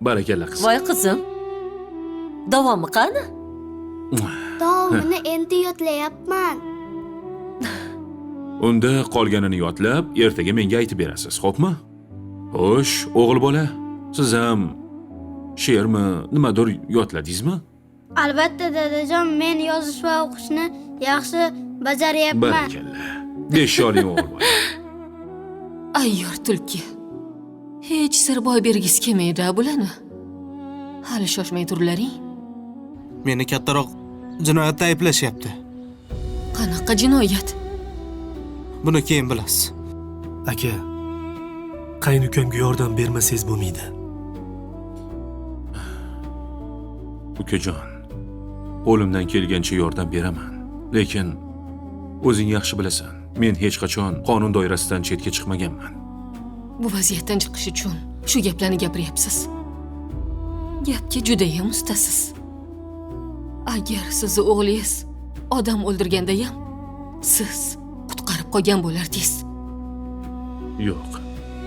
Barakalla qizim. Voy qizim. Davomi qani? Davomini endi yodlayapman. Unda qolganini yodlab, ertaga menga aytib berasiz, xo'pmi? Xo'sh, o'g'il bola, siz ham she'rmi, nimadir yodladingizmi? Albatta dadajon, men yozish va o'qishni yaxshi bajaryapman. Barakalla. Besh oling o'g'il bola. Ayyor tulki. Hech sir boy bergisi kelmaydi bularni. Hali shoshmay turlaring. Meni kattaroq jinoyatda ayblashyapti. Qanaqa jinoyat? Buni keyin bilasiz. Aka, qaynukamga yordam bermasangiz bo'lmaydi. Ukajon, qo'limdan kelgancha yordam beraman. Lekin o'zing yaxshi bilasan, men hech qachon qonun doirasidan chetga chiqmaganman. Bu vaziyatdan chiqish uchun shu gaplarni gapiryapsiz. Gapga judayam ustasiz. Agar sizni o'g'lingiz odam o'ldirganda ham siz qutqarib qolgan bo'lardingiz. Yo'q.